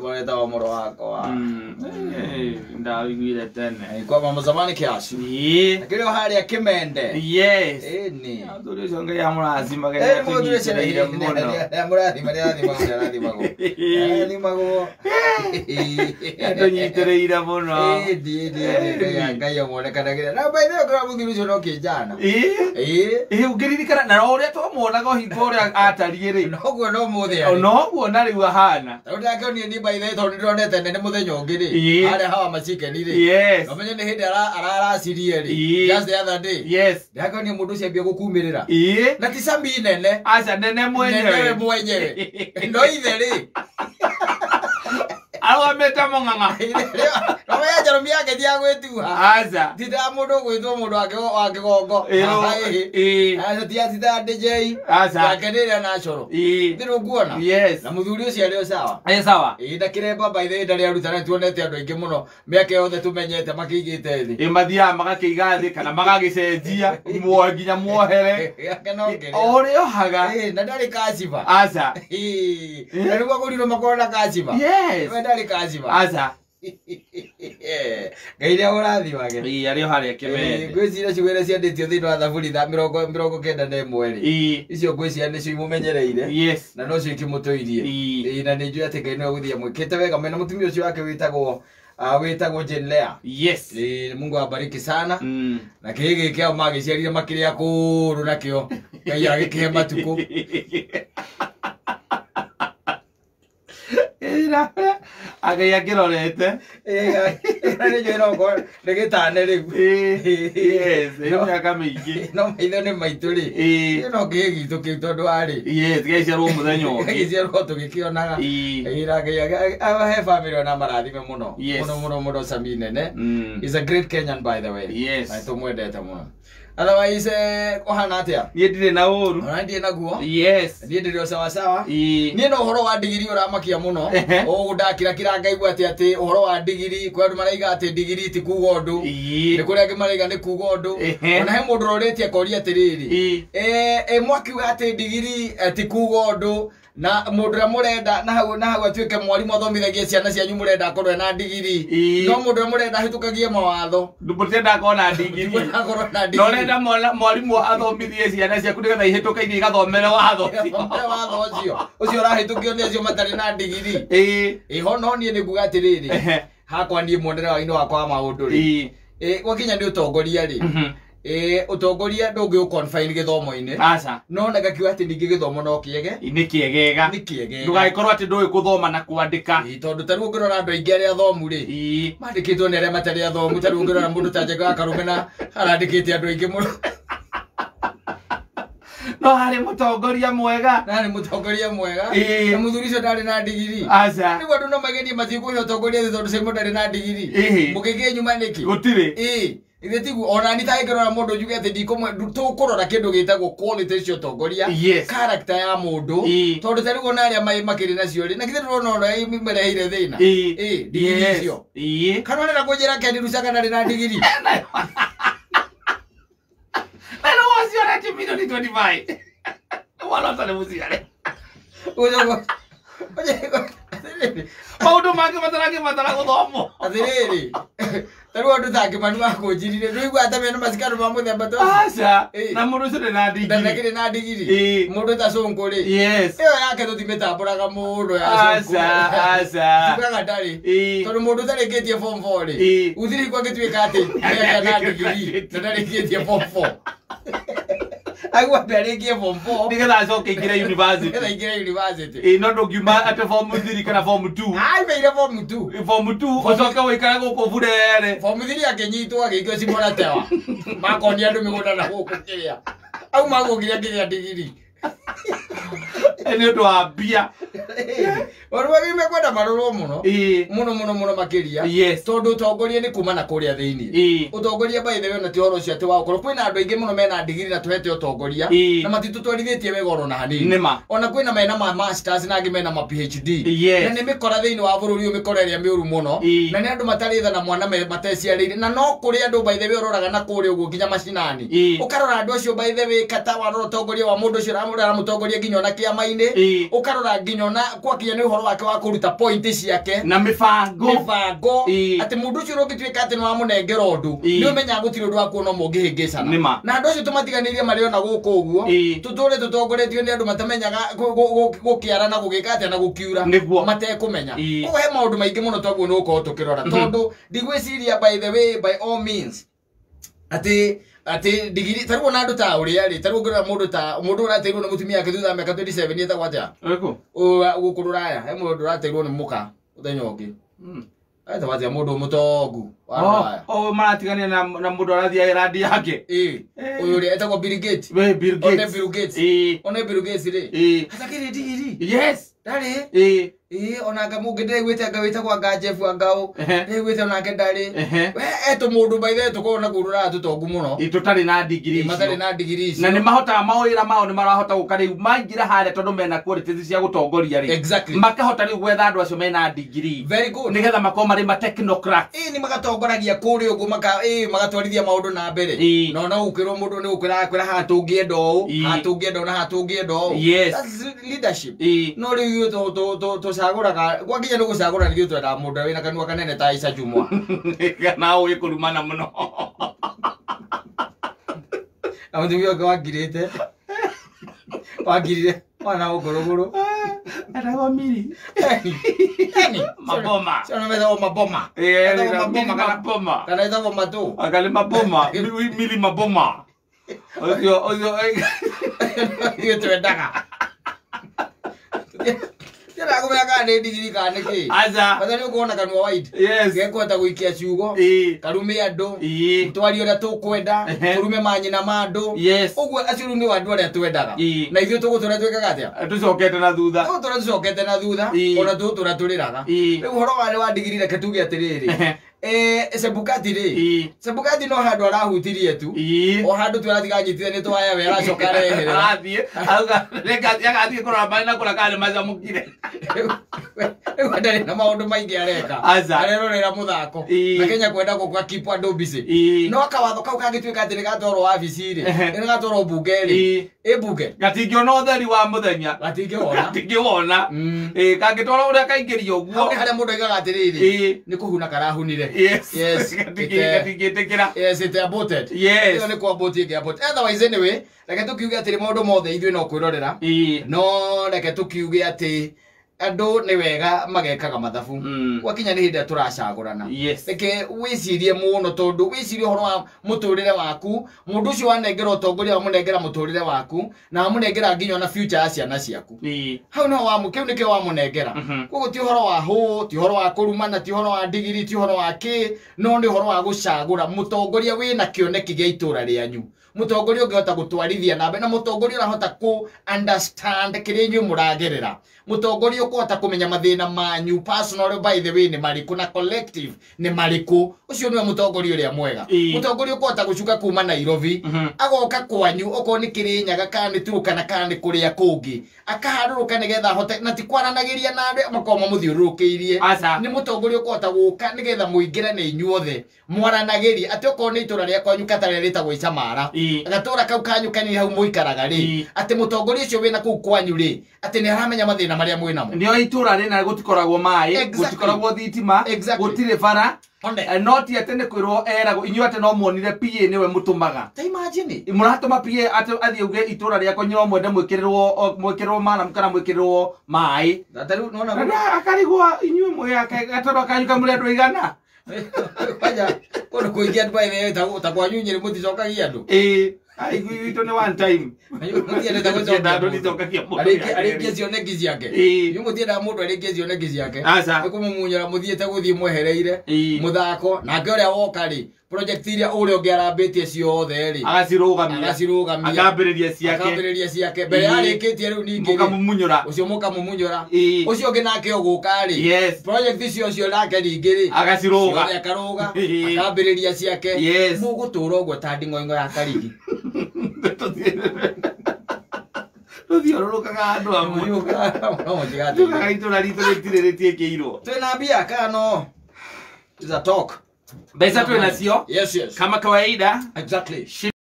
Wetagwo mũrũ wakwa. Ndawiguire tene. Kwa mama zamani kiasi. Ĩĩ. Akĩrĩ o harĩa Kĩmende. Yes. Ĩni. Mũthuri ũcio Ngai amũrathimage. Eh, mũthuri ũcio nĩatũnyitĩrĩire mũno. nĩamũrathima, nĩarathimagwo, nĩarathimagwo. Nĩarathimagwo. Nĩatũnyitĩrĩire mũno. Ĩni, ĩni, ĩni, Ngai Ngai amuonekanagĩra. Na by the way, ũngĩrora mũthuri ũcio no kĩnjana. Ĩĩ. Ĩĩ. Ĩĩ, ũngĩririkana na o ũrĩa twamuonaga ũhingo ũrĩa atariĩ rĩ, Noguo no mũthĩ arĩ. noguo na rĩu ahana. Tarĩu ndakĩonire niĩ by the way tondũ nĩndĩronete nene mũthenya ũngĩ rĩ. Ĩĩ. Harĩa hawa machikeni rĩ. Yes. Na ũmenye nĩ hĩndĩ araracirie rĩ. Ĩĩ. Just the other day. Yes. Ndakĩonire mũndũ ũcio ambia gũkumĩrĩra. Ĩĩ. Na ti Sami nene. Aca nene Nene mwenyewe. mwenyewe. No ithe rĩ. Arũgamĩte mũng'ang'a. Nomenya njarũmi yake ti ya gwĩtuha. Aca. Ti ta mũndũ ũgwĩtwo mũndũ wa kĩgongo. Ĩĩ. Ĩĩ. Aca ti ya ti ta DJ. Aca. Yake nĩ ĩrĩa natural. Ĩĩ. Thĩ nĩũkuona. Yes. Na mũthuri ũcio arĩ o sawa. Ĩ sawa. Ĩĩ na kĩremba by the way ndarĩ aruta na tuonete andũ aingĩ mũno mĩaka yothe tũmenyete makĩigĩte thĩ. Ĩ mathiaga magakĩiga thĩ kana magagĩcenjia nginya muohere. Yake no kĩrĩa. O ũrĩa ohaga. Ĩĩ na ndarĩ kaciba. Aca. Ĩĩ na nĩguo agũrirwo makorwo na kaciba. Yes. We ndarĩ kaciba. Aca. Ngai nĩ amũrathimage. Ĩĩ arĩ o harĩa Kĩmende. Ngwĩciria ciugo iria ciandĩtio thĩinĩ wa thaburi tha 91 rĩ. Ĩĩ. Icio ngwĩciria nĩcio imũmenyereire. Yes. Na nocio ikĩmũtũirie. Ĩĩ. Ĩĩ na nĩ njũĩ atĩ Ngai nĩwe ũgũthiĩ amwĩkĩte wega mena mũtumia ũcio wake wĩtagwo wĩtagwo Jane Lea. Yes. Ĩĩ Mungu awabariki sana. Mm. Na kĩhĩ gĩkĩ kĩao magĩciarire makĩrĩ akũrũ nakĩo. Ngai agĩkĩhe matukũ. Ngai akĩrorete. Ĩĩ nĩ njũĩ no ũkorwo nĩ gĩtane rĩu. Ĩĩ. Yes. Ĩ mĩaka mĩingĩ. No maitho nĩ maitũ rĩ. Ĩĩ. Ĩĩ no kĩhĩ gitũ kĩu tondũ warĩ. Yes, gĩaciarwo mũthenya ũngĩ. Gĩciarwo tũgĩkĩonaga. Ĩĩ. Ĩĩ na Ngai ahe family ona marathime mũno. Yes. Mũno mũno mũno Sami nene. Mm. He's a great Kenyan by the way. Yes. Na tũmwendete mũno. Otherwise ũhana atĩa? Niĩ ndirĩ na ũru. Ona ndirĩ naguo. Yes. Niĩ ndĩrĩ o sawa sawa. Ĩĩ. Niĩ no ũhoro wa ndigiri ũramakia mũno. Ehe. Ũũ ndakirakira ngaigua atĩ atĩ ũhoro wa ndigiri kwĩ andũ maraiga atĩ ndigiri ti kuga ũndũ. Ĩĩ. Nĩ kũrĩ angĩ maraiga nĩ kuga ũndũ. Ehe. Ona he mũndũ ũrorĩtie akoria atĩrĩrĩ. Ĩĩ. Ĩ mwakiuga atĩ ndigiri ti kuga ũndũ na mũndũ ũrĩa mũrenda na hau na hau atuĩke mwarimũ athomithagie ciana cianyu mũrenda akorwo ena ndigiri. Ĩĩ. No mũndũ ũrĩa mũrenda ahĩtũkagie mawatho. Mũtirenda akorwo na ndigiri. Mũtirenda akorwo na Na ndigiri. ũrenda mwarimũ athomithie ciana ciaku nĩgetha ihĩtũke ithiĩ igathomere watho ũcio. Thomere watho ũcio. Ũcio ũrahĩtũkio nĩ acio matarĩ na ndigiri. Ĩĩ. Ĩho no niĩ nĩ nguga atĩrĩrĩ. Ehe. Hakwa niĩ muonere wa-inĩ wakwa wa maũndũ rĩ. Ĩĩ. Ĩ gwakinya nĩ ũtongoria rĩ. Mhm. Ĩ ũtongoria ndũngĩ ũ-confine gĩthomo-inĩ. Aca. No na ngakiuga atĩ ningĩ gĩthomo no kĩege. Nĩ kĩegega. Nĩ kĩegega. Ndũgagĩkorwo atĩ ndũĩ gũthoma na kwandĩka. Ĩ tondũ ta rĩu ũngĩrora andũ aingĩ arĩa athomu rĩ. Ĩĩ. Mandĩkĩtwo nĩ arĩa matarĩ athomu ta rĩu ũngĩrora mũndũ ta Njenga wa Karũme na arandĩkĩte andũ aingĩ mũno. No harĩ mũtongoria mwega. Na nĩ mũtongoria mwega. Ĩĩ. Na mũthuri ũcio ndarĩ na ndigiri. Aca. Rĩu andũ no magerie mathiĩ kũhe ũtongoria thĩ tondũ Simon ndarĩ na ndigiri. Ĩhĩ. Mũgĩkĩnyuma nĩkĩ? Gũtirĩ. Ĩĩ. Ithe tiguo ona ni tangĩrora mũndũ njuge atĩ ndikũmwe tũkũrora kĩndũ gĩtagwo quality cia ũtongoria. Yes. Character ya mũndũ. Ĩĩ. Tondũ ta rĩu ona arĩa makĩrĩ nacio rĩ na githĩ ndũrona ũrĩa mareheire thĩna. Ĩĩ. Ĩĩ, ndigiri Yes. icio. Ĩĩ. Kana ũrenda kũnjĩra Ken Lusaka ndarĩ na ndigiri? Na nĩ waciarĩte milioni 25. Mwana ũtarĩ mũciare. Maũndũ mangĩ matarangĩbatara gũthomwo. Atĩrĩrĩ, ta rĩu andũ ta Kĩmani wakũnjirire ndũiguaga ta mena macikaro ma mũthemba ta ũcio? Aca. Ĩĩ. Na mũndũ ũcio ndarĩ na ndigiri. Ndakĩrĩ na ndigiri. Ĩĩ. Mũndũ ta Sonko rĩ. Yes. Ĩyo yake tũtimĩtambũraga mũno ya Sonko. Aca, aca. Tugaga ndarĩ. Ĩĩ. Tondũ mũndũ ũtarĩkĩtie form 4 rĩ. Ĩĩ. Gũtirĩ hingo angĩtuĩka atĩ nĩagĩa na ndigiri na ndarĩkĩtie form 4. Agwambe arĩkie form 4 Nĩgetha acoke aingĩre university. nĩgetha aingĩre university. Ĩĩ no ndũngiuma atĩ form 3 kana form 2. Aimeire form 2. Form 2 ũcoke ũikare gũkũ burere. Form 3 akĩnyitwo agĩikio cimoratewa. Makonia andũ mĩgũnda na gũkũ kĩrĩa. Auma gũkire akĩgĩa ndigiri. Nĩ ũndũ wa mbia. Ũndũ wagĩrĩire kwenda marorwo mũno. Ĩĩ. Mũno mũno mũno makĩria. Yes. Tondũ ũtongoria nĩ kuma na kũrĩa thĩinĩ. Ĩĩ. Ũtongoria by the way ona ti ũhoro ũcio atĩ wa gũkorwo kwĩna andũ aingĩ mũno mena ndigiri na tũhete ũtongoria Ĩĩ. na matitũtwarithĩtie wega oro na hanini. Nĩ ma. Ona kwĩna mena ma masters na angĩ mena ma PhD. Yes. Na nĩ mĩkora thĩinĩ wa bũrũri ũyũ mĩkora ĩrĩa mĩũru mũno. Ĩĩ. Na nĩ andũ matarĩ tha na mwana mateciarĩire na no kũrĩ andũ by the way ũroraga na kũrĩa ũguo nginya macinani. Ĩĩ. Ũkarora andũ acio by the way kata warora ũtongoria wa mũndũ ũcio ũramũtongoria nginya ona kĩama-inĩ. mĩhaka-inĩ, ũkarora nginya ona gwakinya nĩ ũhoro wake wa kũruta point ciake na mĩbango atĩ mũndũ ũcio ũngĩtuĩka atĩ nĩ wamũnengera ũndũ nĩ ũmenyaga gũtirĩ ũndũ wa kuona mũngĩhĩngĩcana. Na andũ acio tũmatiganĩirie marĩ ona gũkũ ũguo, tũtũre tũtongoretio nĩ andũ matamenyaga gũkĩara na gũgĩka atĩa na gũkiura matekũmenya. Koguo he maũndũ maingĩ mũno twaguo nĩ gũkorwo tũkĩrora, tondũ ndigwĩciria by the way, by all means atĩ ndigiri tarĩu ona andũ ta ũrĩa rĩ, tarĩu ũngĩrora mũndũ ta mũndũ ũrateirwo nĩ mũtumia wake thutha wa mĩaka 27 etagwo atĩa gũkũ rũraya, he mũndũ ũrateirwo nĩ mũka mũthenya ũngĩ etagwo atĩa, mũndũ mũtongu wa rũraya. Maratiganire na mũndũ arathiĩ randi yake. Ũyũ ũrĩa etagwo Bill Gates. Bill Gates. One Bill Gates. One Bill Gates rĩ atakĩrĩ ndigiri. Yes. Ndarĩ. Ona anga mũngĩ ndĩraiguĩte anga wĩtagwo anga Jeff anga ũ ndĩraiguĩte onake ndarĩ. We etũ mũndũ by the way tũkorwo na kũu rũraya tũtongu mũno tũtarĩ na ndigiri icio, matarĩ na ndigiri icio, na nĩ mahotaga mawĩra mao nĩ marahota gũka rĩu maingĩra harĩa tondũ mena qualities cia gũtongoria rĩ. Exactly. Makahota rĩu gwetha andũ acio mena ndigiri. Very good. Nĩgetha makorwo marĩ ma technocrats. Nĩ magatongoragia kũrĩa ũguo magatwarithia maũndũ na mbere. Na ona gũkwĩrwo mũndũ nĩ gũkwĩra akwĩra haha tũngĩenda ũũ, haha tũngĩenda ũũ na haha tũngĩenda ũũ. Yes. That's leadership. No rĩu ithuĩ tũcagũraga gwakinya nĩ gũcagũra nĩ ithuĩ twendaga mũndũ wĩna kanua kanene ta Aisha Jumwa. Kana ũĩ kũrumana mũno. Na mũtumia ũngĩ wangirĩte. Wangirire mwana gũkũrũgũrũ. Etagwo Miri. Yani Maboma. Cio metagwo maboma. Etagwo maboma maboma. Kana etagwo matũ. Anga nĩ maboma. Miri maboma. Ũcio ithuĩ twendaga. Ndĩraga kũmenya kana nĩ ndigiri kana nĩ kĩ. Aca. Bata nĩ ũkorwo na kanua wide. Yes. Gekũhota gũikia ciugo. Karume andũ. Twarie ũrĩa tũkwenda. Tũrume manyina ma andũ. Yes. Ũguo acio rĩu nĩ andũ arĩa twendaga. Na ithuĩ tũgũtũra twĩkaga atĩa? Tũcokete na thutha. Tũgũtũra tũcokete na thutha. Ona tũgũtũra tũrĩraga. Rĩu ũhoro warĩ wa ndigiri reke tuge atĩrĩrĩ. Chebukati rĩ. Chebukati no handũ arahutirie tu. O handũ tu aratiganyitire nĩ twaya we aracoka areherera. Arathiĩ auga agathiĩ kũrora maĩ na kũrora kana nĩ macamũkire. Rĩu ndarĩ na maũndũ maingĩ areka. Arerorera mũthako. Na Kenya kwenda gũka keep andũ busy. No kawatho kau kangĩtuĩka atĩ nĩ gatwarwo wabici rĩ, nĩ gatwarwo mbunge rĩ. Ĩ mbunge. Gatingĩona ũtheri wa mũthenya. Gatingĩwona. Gatingĩwona. Kangĩtwarwo ũrĩa kaingĩrio ũguo. Hau nĩ harĩa mũndũ oigaga atĩrĩrĩ, nĩ kũhuna karahunire. Yes. Yes. Gatingĩtĩkĩra. Yes, it aborted. Yes. Ĩyo nĩ kwaboti ĩngĩ aborted. Otherwise anyway, reke tũkiuge atĩrĩ maũndũ mothe ithuĩ no kwĩrorera. No reke tũkiuge atĩ andũ nĩ wega magekaga mathabu. Gwakinya nĩ hĩndĩ ĩrĩa tũracagũrana. Reke wĩcirie mũno tondũ wĩcirie ũhoro wa mũtũrĩre waku, mũndũ ũcio wanengera ũtongoria wamũnengera mũtũrĩre waku na wamũnengera nginya ona future ya ciana ciaku. Hau no wamu kĩu nĩkĩo wamũnengera. Koguo ti ũhoro wa hũ, ti ũhoro wa kũrumana, ti ũhoro wa ndigiri, ti ũhoro wa kĩ, no nĩ ũhoro wa gũcagũra mũtongoria wĩna kĩoneki gĩa itũra rĩanyu. Mũtongoria ũngĩhota gũtwarithia na mbere na mũtongoria ũrahota kũ understand kĩrĩa inyuĩ mũragerera. Mũtongoria ũkũhota kũmenya mathĩna manyu personal by the way nĩ marĩkũ na collective nĩ marĩkũ. Ũcio nĩwe mũtongoria ũrĩa mwega. Mũtongoria ũkũhota gũcuka kuma Nairobi agoka kwanyu okorwo nĩ Kĩrĩnyaga kana nĩ Turukana kana nĩ kũrĩa kũngĩ akaharũrũka nĩgetha ahote na ti kwaranagĩria na andũ makorwo mamũthiũrũrũkĩirie. Nĩ mũtongoria ũkũhota gũka nĩgetha mũingĩrane inyuothe mwaranagĩrie atĩ okorwo nĩ itũra rĩa kwanyu Katarĩ rĩtagwo Icamara gatũra kau kanyu kanini hau mũikaraga rĩ, atĩ mũtongoria ũcio wĩna kũu kwanyu rĩ, atĩ nĩ aramenya mathĩna marĩa mwĩnamo. Nĩo itũra rĩna gũtikoragwo maĩ, gũtikoragwo thitima, gũtirĩ bara. No ti atĩ nĩ kwĩrwo eragwo inyuĩ atĩ no muonire PA nĩwe mũtũmaga. Ta imagine mũratũma PA atĩ athiĩ auge itũra rĩakwa inyuĩ no mwende mwĩkĩrĩrwo maramu kana mwĩkĩrĩrwo maĩ. Ta rĩu nĩwona akarigwo inyuĩ mwĩ gatoro kanyu kamũrĩ andũ aigana. Kwanja kũndũ kũingĩ andũ by the way ta kwanyu Nyĩrĩ mũticokagia andũ. Gwitũ nĩ one time. Mũtiendete gũcokia andũ. Arĩkie cioneki ciake. Inyuĩ mũtiendaga mũndũ arĩkie cioneki ciake. Nĩ kũmũmunyũra mũthiĩte gũthiĩ mwehereire mũthako nake ũrĩa woka rĩ project iria ũrĩa ũngĩ arambĩtie ciothe rĩ agacirũgamia akambĩrĩria ciake akambĩrĩria ciake mbere yarĩkĩtie rĩu ningĩ mũkamumunyũra ũcio mũkamumunyũra ũcio ũngĩ nake ũgũka rĩ project icio cio nake ningĩ rĩ agacirũga ciothe akarũga akambĩrĩria ciake mũgũtũra ũguo ta nding'oing'o ya Karigi. Tũthiũrũrũkaga andũ amwe tugaga itũra ritũ rĩtirĩ rĩtiĩkĩirwo. Twĩna mbia kana no It's a talk. Mbeca twĩ nacio. Yes, yes. Kama kawaida. Exactly.